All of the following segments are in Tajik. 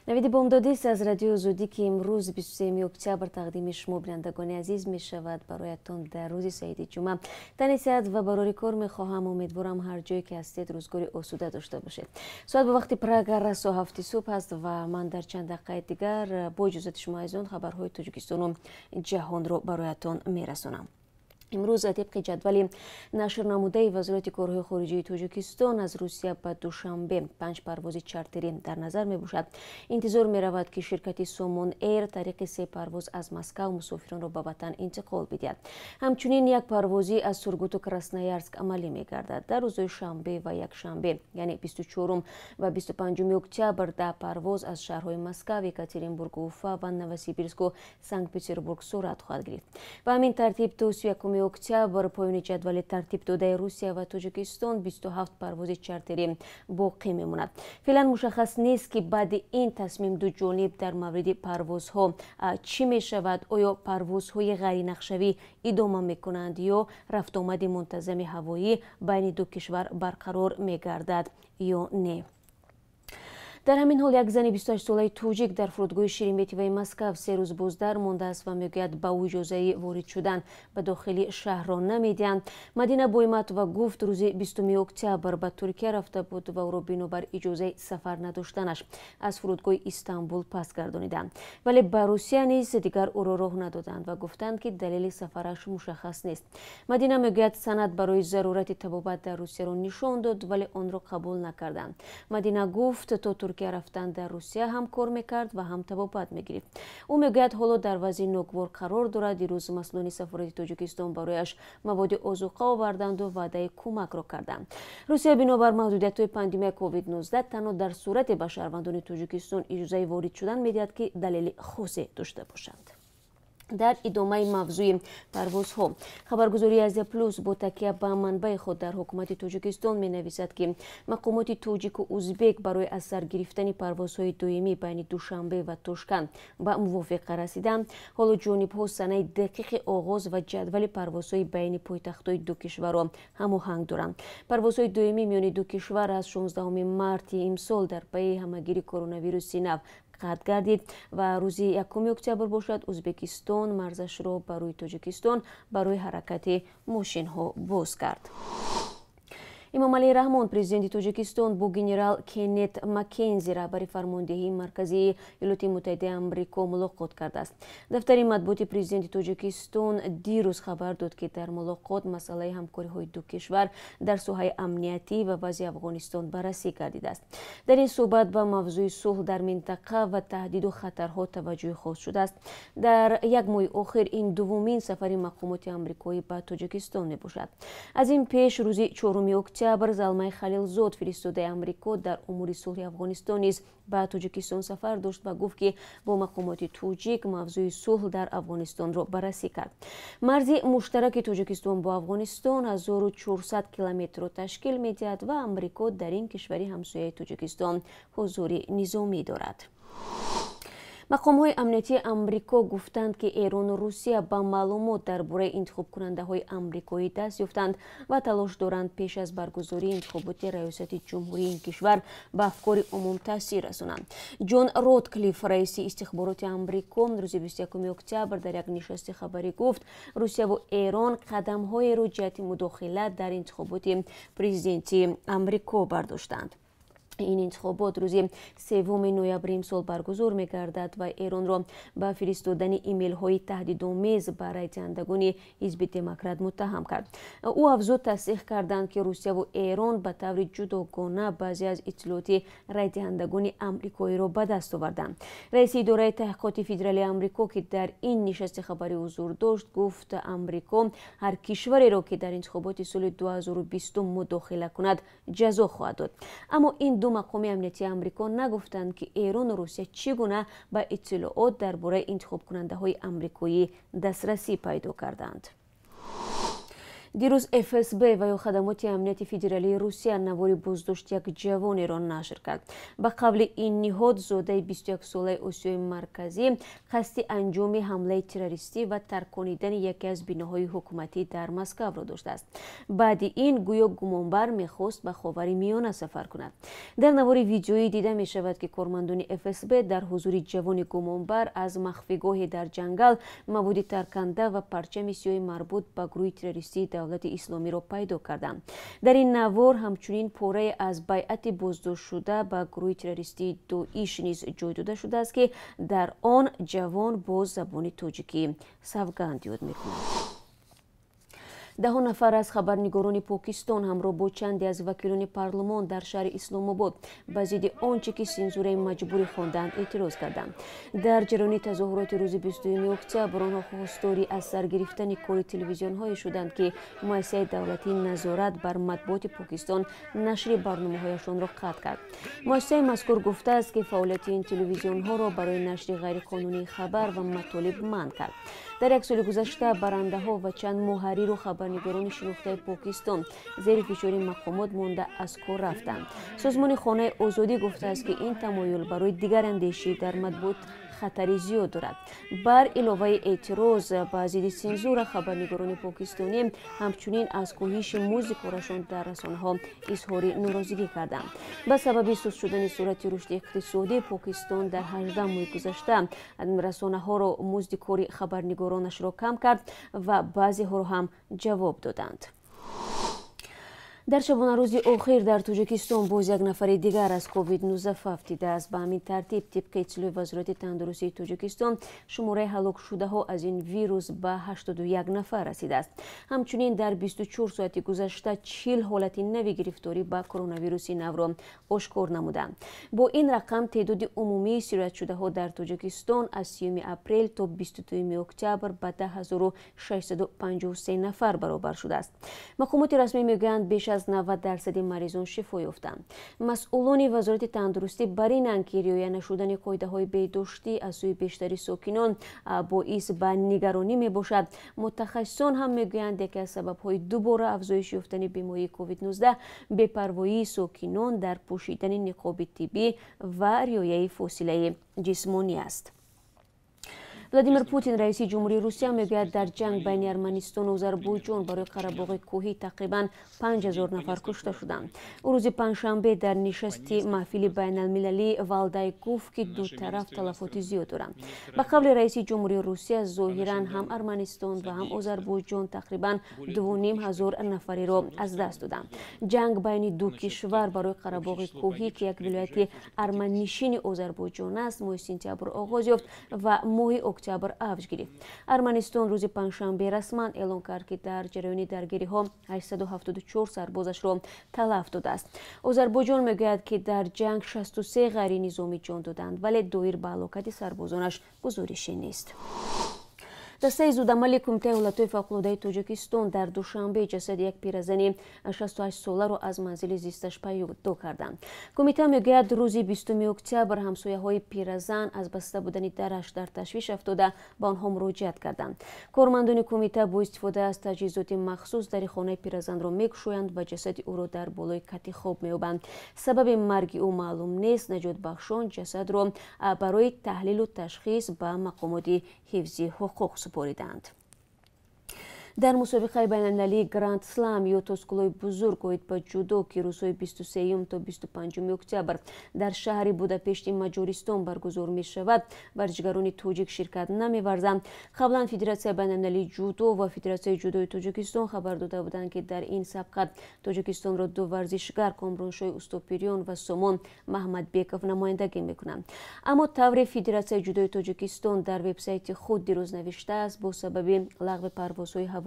Навиди бомдодист аз Радиои Озодӣ, ки имрӯз 23 октябр тақдими шумо, бинандагони азиз, мешавад. Бароятон дар рӯзи саиди ҷумъа тани сеҳат ва барори кор мехоҳам. Умедворам, ҳар ҷое ки ҳастед, рӯзгори осуда дошта бошед. Соат ба вақти Прага расо 7-и субҳ аст ва ман дар чанд дақиқаи дигар бо иҷозати шумо, азизон, хабарҳои Тоҷикистону ҷаҳонро бароятон мерасонам. Имрӯз тибқи ҷадвали нашрнамудаи Вазорати корҳои хориҷии Тоҷикистон аз Русия ба Душанбе панҷ парвози чартерӣ дар назар мебошад. Интизор меравад, ки ширкати Сомон Эйр тариқи се парвоз аз Москав мусофиронро ба ватан интиқол бидиҳад. Ҳамчунин як парвозӣ аз Сургуту Красноярск амалӣ мегардад. Дар рӯзҳои шанбе ва якшанбе, яъне 24 ва 25 октябр, 10 парвоз аз шаҳрҳои Москав, Екатеринбургу Уфа ва Новосибирску Санкт Петербург сурат хоҳад гирифт. Ба ҳамин тартиб то 31 октябр поёни ҷадвали тартибдодаи Русия ва Тоҷикистон 27 парвози чартерӣ боқӣ мемонад. Феълан мушаххас нест, ки баъди ин тасмим ду ҷониб дар мавриди парвозҳо чӣ мешавад. Оё парвозҳои ғайринақшавӣ идома мекунанд ё рафтуомади мунтазами ҳавоӣ байни ду кишвар барқарор мегардад ё не? Дар ҳамин ҳол як зани 28-солаи тоҷик дар фурудгоҳи Шереметьевои Москав 3 рӯз боздар мондааст ва мегӯяд, ба ӯ иҷозаи ворид шудан ба дохили шаҳрро намедиҳанд. Мадина Бойматова гуфт, рӯзи 20 октябр ба Туркия рафта буд ва ӯро бинобар иҷозаи сафар надоштанаш аз фурудгоҳи Истанбул пас гардониданд. Вале ба Русия низ дигар ӯро роҳ надоданд ва гуфтанд, ки далели сафараш мушаххас нест. Мадина мегӯяд, санад барои зарурати табобат дар Русияро нишон дод, вале онро қабул накарданд. Мадина гуфт, то Туркия рафтан дар Русия ҳам кор мекард ва ҳам табобат мегирифт. Ӯ мегӯяд, ҳоло дар вазъи ногувор қарор дорад. Дирӯз масъулони сафорати Тоҷикистон барояш маводи озуқа оварданду ваъдаи кӯмакро карданд. Русия бинобар маҳдудиятҳои пандемияи COVID-19 танҳо дар сурате ба шаҳрвандони Тоҷикистон иҷозаи ворид шудан медиҳад, ки далели хосе дошта бошанд. Дар идомаи мавзӯи парвозҳо, хабаргузории Азия Плюс бо такя ба манбаи худ дар ҳукумати Тоҷикистон менависад, ки мақомоти тоҷику узбек барои аз сар гирифтани парвозҳои доимӣ байни Душанбе ва Тошканд ба мувофиқа расиданд. Ҳоло ҷонибҳо санаи дақиқи оғоз ва ҷадвали парвозҳои байни пойтахтҳои ду кишварро ҳамоҳанг доранд. Парвозҳои доимӣ миёни ду кишвар аз 16 марти имсол дар пайи ҳамагири коронавируси нав қатъ гардид ва рӯзи 1 октябр бошад, Ӯзбекистон марзашро ба рӯи Тоҷикистон барои ҳаракати мошинҳо боз кард. Эмомалӣ Раҳмон, президенти Тоҷикистон, бо генерал Кеннет Маккензи, раҳбари фармондеҳии марказии Иёлоти Муттаҳидаи Амрико, мулоқот кардааст. Дафтари матбуоти президенти Тоҷикистон дирӯз хабар дод, ки дар мулоқот масъалаи ҳамкориҳои ду кишвар дар соҳаи амниятӣ ва вазъи Афғонистон баррасӣ гардидааст. Дар ин суҳбат ба мавзӯи сулҳ дар минтақа ва таҳдиду хатарҳо таваҷҷӯҳи хос шудааст. Дар як моҳи охир ин дуввумин сафари мақомоти амрикоӣ ба Тоҷикистон мебошад. Аз ин пеш рӯзи 4 октябр Залмай Халилзод, фиристодаи Амрико дар умури сулҳи Афғонистон, низ ба Тоҷикистон сафар дошт ва гуфт, ки бо мақомоти тоҷик мавзӯи сулҳ дар Афғонистонро баррасӣ кард. Марзи муштараки Тоҷикистон бо Афғонистон 1400 километрро ташкил медиҳад ва Амрико дар ин кишвари ҳамсояи Тоҷикистон ҳузури низомӣ дорад. Мақомҳои амниятии Амрико гуфтанд, ки Эрону Русия ба маълумот дар бораи интихобкунандаҳои амрикоӣ даст ёфтанд ва талош доранд пеш аз баргузории интихоботи раёсати ҷумҳурии ин кишвар ба афкори умум таъсир расонанд. Ҷон Ротклифф, раиси истихбороти Амрико, рӯзи 21 октябр дар як нишасти хабарӣ гуфт, Русияву Эрон қадамҳоеро ҷиҳати мудохила дар интихоботи президентии Амрико бардоштанд. Ин интихобот рӯзи 3 ноябри имсол баргузор мегардад ва Эронро ба фиристодани имейлҳои таҳдидомез ба райдиҳандагони ҳизби Демократ муттаҳам кард. Ӯ афзуд, тасдиқ карданд, ки Русияву Эрон ба таври ҷудогона баъзе аз иттилооти райдиҳандагони амрикоиро ба даст оварданд. Раиси Идораи таҳқиқоти федералии Амрико, ки дар ин нишасти хабарӣ ҳузур дошт, гуфт, Амрико ҳар кишвареро, ки дар интихоботи соли 2020 мудохила кунад, ҷазо хоҳад дод. Аммо ин ду мақоми амниятии Амрико нагуфтанд, ки Эрону Русия чӣ гуна ба иттилоот дар бораи интихобкунандаҳои амрикоӣ дастрасӣ пайдо карданд. Дирӯз ФСБ ва ё хадамоти амнияти федералии Русия навори боздошти як ҷавонеро нашр кард. Ба қавли ин ниҳод, зодаи 21-солаи Осиёи Марказӣ қасди анҷоми ҳамлаи террористӣ ва тарконидани яке аз биноҳои ҳукуматӣ дар Москавро доштааст. Баъди ин гӯё гумонбар мехост ба Ховари Миёна сафар кунад. Дар навори видеоӣ дида мешавад, ки кормандони ФСБ дар ҳузури ҷавони гумонбар аз махфигоҳе дар ҷангал маводи тарканда ва парчами сиёҳи марбут ба гурӯҳи террористии Давлати Исломиро пайдо карданд. Дар ин навор ҳамчунин порае аз байъати боздоштшуда ба гурӯҳи террористии Доиш низ ҷой дода шудааст, ки дар он ҷавон бо забони тоҷикӣ савганд ёд мекунад. Даҳо нафар аз хабарнигорони Покистон ҳамроҳ бо чанде аз вакилони парлумон дар шаҳри Исломобод ба зидди он чӣ ки сензураи маҷбурӣ хонданд эътироз карданд. Дар ҷараёни тазоҳуроти рӯзи 22 октябр онҳо хостори аз сар гирифтани кори телевизионҳое шуданд, ки муассисаи давлатии назорат бар матбуоти Покистон нашри барномаҳояшонро қатъ кард. Муассисаи мазкур гуфтааст, ки фаъолияти ин телевизионҳоро барои нашри ғайриқонунии хабар ва матолиб манъ кард. Дар як соли гузашта барандаҳо ва чанд муҳарриру хабарнигорони шинохтаи Покистон зери фишори мақомот монда аз кор рафтанд. Созмони Хонаи Озодӣ гуфтааст, ки ин тамоюл барои дигарандешӣ дар матбуот хатари зиёд дорад. Бар иловаи эътироз ба зидди сензура, хабарнигорони покистонӣ ҳамчунин аз коҳиши музди корашон дар расонаҳо изҳори норозигӣ карданд. Ба сабаби суст шудани суръати рушди иқтисодӣ, Покистон дар 18 моҳи гузашта расонаҳоро музди кори хабарнигоронашро кам кард ва баъзеҳоро ҳам ҷавоб доданд. Дар шабонарӯзи охир дар Тоҷикистон боз як нафари дигар аз COVID-19 фавтидааст. Ба ҳамин тартиб, тибқи иттилои Вазорати тандурустии Тоҷикистон, шумораи ҳалокшудаҳо аз ин вирус ба 81 нафар расидааст. Ҳамчунин дар 24 соати гузашта 40 ҳолати нави гирифторӣ ба коронавируси навро ошкор намуданд. Бо ин рақам теъдоди умумии сироятшудаҳо дар Тоҷикистон аз 30 апрел то 22 октябр ба 10653 нафар баробар шудааст. Мақомоти расмӣ мегӯянд, беш аз 90% маризон шифо ёфтанд. Масъулони Вазорати тандурустӣ бар инанд, ки риоя нашудани қоидаҳои беҳдоштӣ аз сӯи бештари сокинон боис ба нигаронӣ мебошад. Мутахассисон ҳам мегӯянд, яке аз сабабҳои дубора афзоиш ёфтани бемории COVID-19 бепарвоии сокинон дар пӯшидани ниқоби тиббӣ ва риояи фосилаи ҷисмонӣ аст. Владимир Путин, раиси ҷумҳурии Русия, мегӯяд, дар ҷанг байни Арманистону Озарбойҷон барои Қарабоғи кӯҳӣ тақрибан 5000 нафар кушта шуданд. Ӯ рӯзи панҷшанбе дар нишасти маҳфили байналмилалии Валдай гуфт, ки ду тараф талафоти зиёд доранд. Ба қавли раиси ҷумҳурии Русия, зоҳиран ҳам Арманистон ва ҳам Озарбойҷон тақрибан 2500 нафареро аз даст доданд. Ҷанг байни ду кишвар барои Қарабоғи кӯҳӣ, ки як вилояти арманнишини Озарбойҷон аст, моҳи сентябр оғоз ёфт ва моҳи октябр авҷ гирифт. Арманистон рӯзи панҷшанбе расман эълон кард, ки дар ҷараёни даргириҳо 874 сарбозашро талаф додааст. Озарбойҷон мегӯяд, ки дар ҷанг 63 ғайринизомӣ ҷон доданд, вале доир ба ҳалокати сарбозонаш гузорише нест. Дастаи зудамали Кумитаи ҳолатҳои фавқулодаи Тоҷикистон дар Душанбе ҷасади як пиразани 68-соларо аз манзили зисташ пайдо карданд. Кумита мегӯяд, рӯзи 20 октябр ҳамсояҳои пиразан аз баста будани дараш дар ташвиш афтода ба онҳо муроҷиат карданд. Кормандони кумита бо истифода аз таҷҳизоти махсус дари хонаи пиразанро мекушоянд ва ҷасади ӯро дар болои кати хоб меёбанд. Сабаби марги ӯ маълум нест. Наҷотбахшон ҷасадро барои таҳлилу ташхис ба мақомоти ҳифзи ҳуқуқ супориданд. Дар мусобиқаи байналмилалии Гранд Слам ё тоскулои бузург оид ба ҷудо, ки рӯзҳои 23 то 25 октябр дар шаҳри Будапешти Маҷористон баргузор мешавад, варзишгарони тоҷик ширкат намеварзанд. Қаблан Федератсияи байналмилалии ҷудо ва Федератсияи ҷудои Тоҷикистон хабар дода буданд, ки дар ин сабқат Тоҷикистонро ду варзишгар Комроншоҳи Устопириён ва Сомон Маҳмадбеков намояндагӣ мекунанд. Аммо тавре Федератсияи ҷудои Тоҷикистон дар вебсайти худ дирӯз навиштааст, бо сабаби лағви парвозҳои ҳавоӣ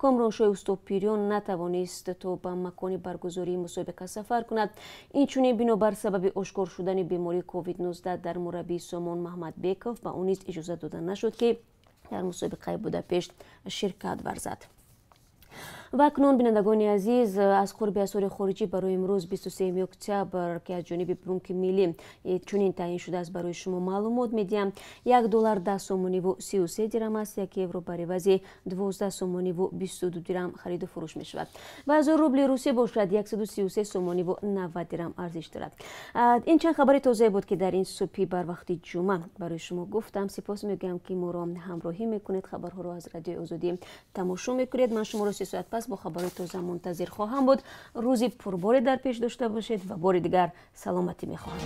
Комроншоҳи Устопириён натавонист то ба макони баргузории мусобиқа сафар кунад. Инчунин бинобар сабаби ошкор шудани бемории COVID-19 дар мураббии Сомон Маҳмадбеков ба ӯ низ иҷозат дода нашуд, ки дар мусобиқаи Будапешт ширкат варзад. Ва акнун, бинандагони азиз, аз қурби асъори хориҷӣ барои имрӯз, 23 октябр, ки аз ҷониби Бонки Миллӣ чунин таъин шудааст, барои шумо маълумот медиҳам. 1 доллар 10 сомониву 33 дирам аст, 1 евро бар ивази 12 сомониву 22 дирам хариду фурӯш мешавад ва 1000 рубли русӣ бошад, 133 сомониву 90 дирам арзиш дорад. Ин чанд хабари тозае буд, ки дар ин субҳи барвақти ҷумъа барои шумо гуфтам. Сипос мегӯям, ки моро ҳамроҳӣ мекунед, хабарҳоро аз Радиои Озодӣ тамошо мекунед. Ман шуморо 3 соат пас бо хабарҳои тоза мунтазир хоҳам буд. Рӯзи пурборе дар пеш дошта бошед ва бори дигар саломатӣ мехоҳам.